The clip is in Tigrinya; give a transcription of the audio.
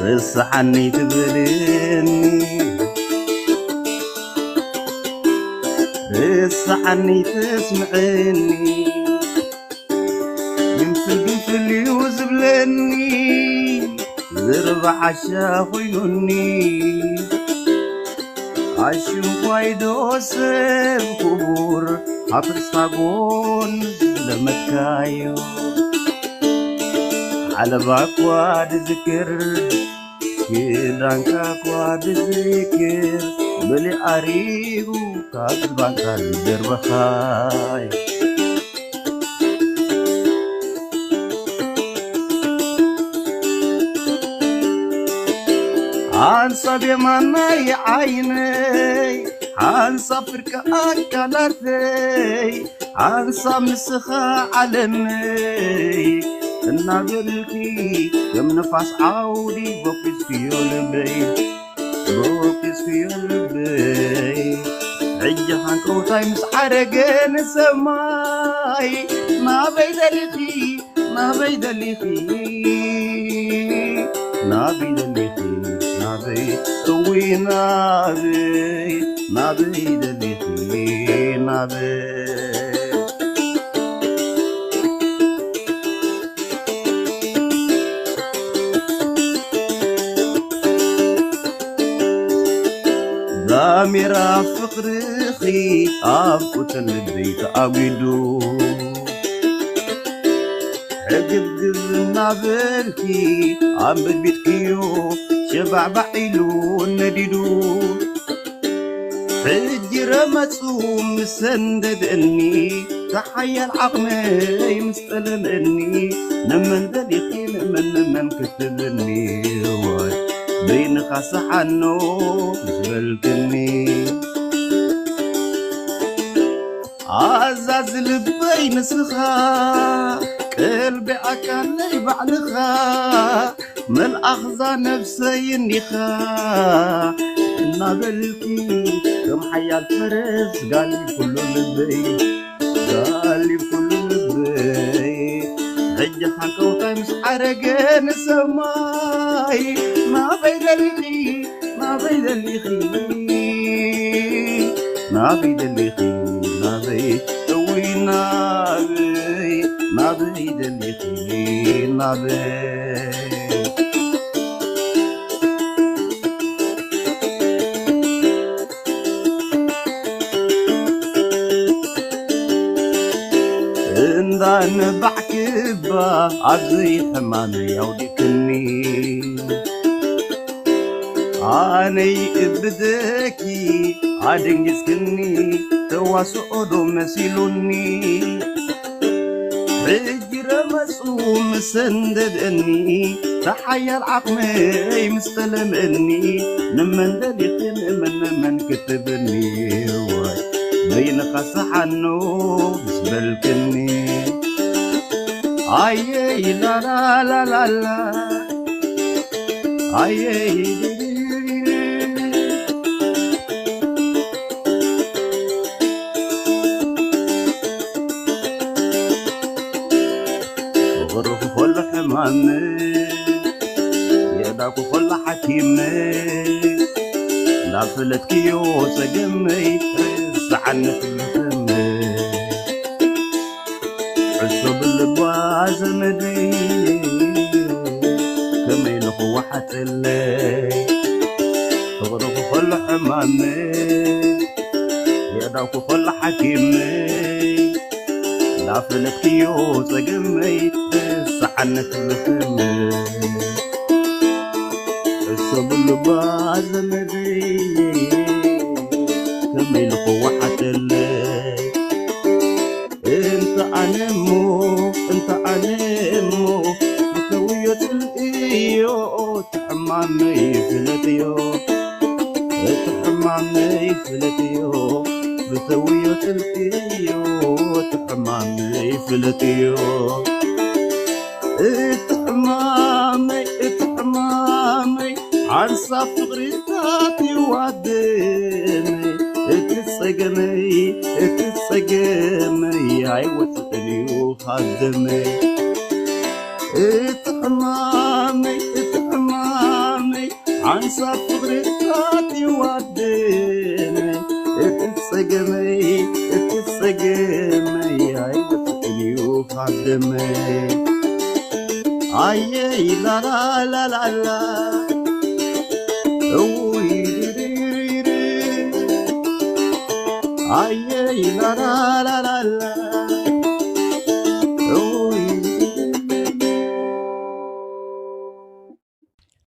ርሳሓኒ ትብልኒ፣ ርሳሓኒ ትስምዕኒ፣ ግንፍል ግንፍል እዩ ዝብለኒ፣ ዝርባ ዓሻ ኮይኑኒ። ኣሽንኳይዶ ሰብ ክቡር፣ ኣብ ርስታ ጎን ዝለመድካዮ፣ ዓለባ እኳ ድዝክር፣ ክዳንካ እኳ ድዝክር፣ በሊ ኣሪጉ ካብ ባንካ ዝደርበኻይ። ሓንሳብ የማናይ ዓይነይ፣ ሓንሳብ ፍርቂ ኣካላተይ፣ ሓንሳብ ንስኻ ዓለመይ እናበልኪ፣ ከም ንፋስ ዓውዲ ቦቂስክዮ ልበይ፣ ቦቂስክዮ ልበይ። ሕጂ ሃንቀውታይ ምስ ዓረገ ንሰማይ፣ ናበይ ደሊኺ፣ ናበይ ደሊኺ፣ ናበይ ደሊኺ፣ ናበይ፣ እውይ ናበይ፣ ናበይ ደሊኺ፣ ናበይ። ዛሜራ ፍቕርኺ ኣብ ቁጽሪ ልበይ ተኣጒዱ፣ ሕግብግብ እናበልኪ ኣንበድቢድክዮ፣ ሸባዕባዕ ኢሉ ነዲዱ። ሕጂ ረመጹ ምስ ሰንደደኒ፣ ተሓያል ዓቕመይ ምስ ጠለመኒ፣ ንመን ደሊኺ ንመን ንመን ክትብልኒ፣ ወይ በይንኻ ሰሓኖ ምስ በልክኒ። ኣዛዚ ልበይ ንስኻ፣ ቀልቢ ኣካለይ ባዕልኻ፣ መልኣኽዛ ነፍሰይ እኒኻ እናበልኪ፣ ከም ሓያል ፈረስ ጋሊብ ኩሉ ልበይ፣ ጋሊብ ኩሉ ልበይ። ሕጂ ሓንቀውታይ ምስ ዓረገ ንሰማይ፣ ናበይ ደሊኺ፣ ናበይ ደሊኺ፣ ናበይ ደሊኺ፣ ናበይ፣ እውይ ናበይ፣ ናበይ ደሊኺ፣ ናበይ። እንዳ ነባዕክባ ኣብዚ ሕማመይ ኣውዲቅኒ፣ ኣነይ እብደኪ ኣደንጊጽክኒ፣ ተዋስኦ ዶ መሲሉኒ? ሕጂ ረመጹ ምስ ሰንደደኒ፣ ተሓያል ዓቕመይ ምስ ጠለመኒ፣ ንመን ደሊኺ ንመን ንመን ክትብልኒ፣ ወይ በይንኻ ሰሓኖ ምስ በልክኒ። ኣየይ ላላላላላ፣ ኣየይ ድድድድድ። ፍቕርኺ ከሎ ሕማመይ፣ የእዳውኪ ከሎ ሓኪመይ፣ እንዳፈለጥክዮ ጸገመይ፣ ርሳዓኒ ትልፍመይ። ሕሶ ብልባ ዘመደይ፣ ከመይ ኢሉ ክወሓጠለይ? ፍቕርኺ ከሎ ሕማመይ፣ የእዳውኪ ከሎ ሓኪመይ፣ እንዳፈለጥክዮ ጸገመይ፣ ርሳዓኒ ትልፍመይ። ሕሶ ብልባ ዘመደይ፣ ከመይ ኢሉ ክወሓጠለይ? እንተ ኣነ እሞ፣ እንተ ኣነ እሞ፣ እተውዮ ጽልእዮ፣ እቲ ሕማመይ ፍለጥዮ፣ እቲ ሕማመይ ፍለጥዮ፣ ብተውዮ ጽልእዮ፣ እቲ ሕማመይ ፍለጥዮ። እቲ ሕማመይ፣ እቲ ሕማመይ፣ ሓንሳብ ፍቕሪ ታትይዋ ደመይ፣ እቲ ጸገመይ፣ እቲ ጸገመይ፣ ኣይወጽእን እዩ ካብ ደመይ። እቲ ሕማመይ፣ እቲ ሕማመይ፣ ሳብ ፍቕሪ ታትዩ ኣደመይ፣ እቲ ጸገመይ፣ እቲ ጸገመይ ኣይወጽእን እዩ ካብ ደመይ። ኣየይ ላላላላላ፣ እውይ ድርድርድር፣ ኣየይ ላላላላላ፣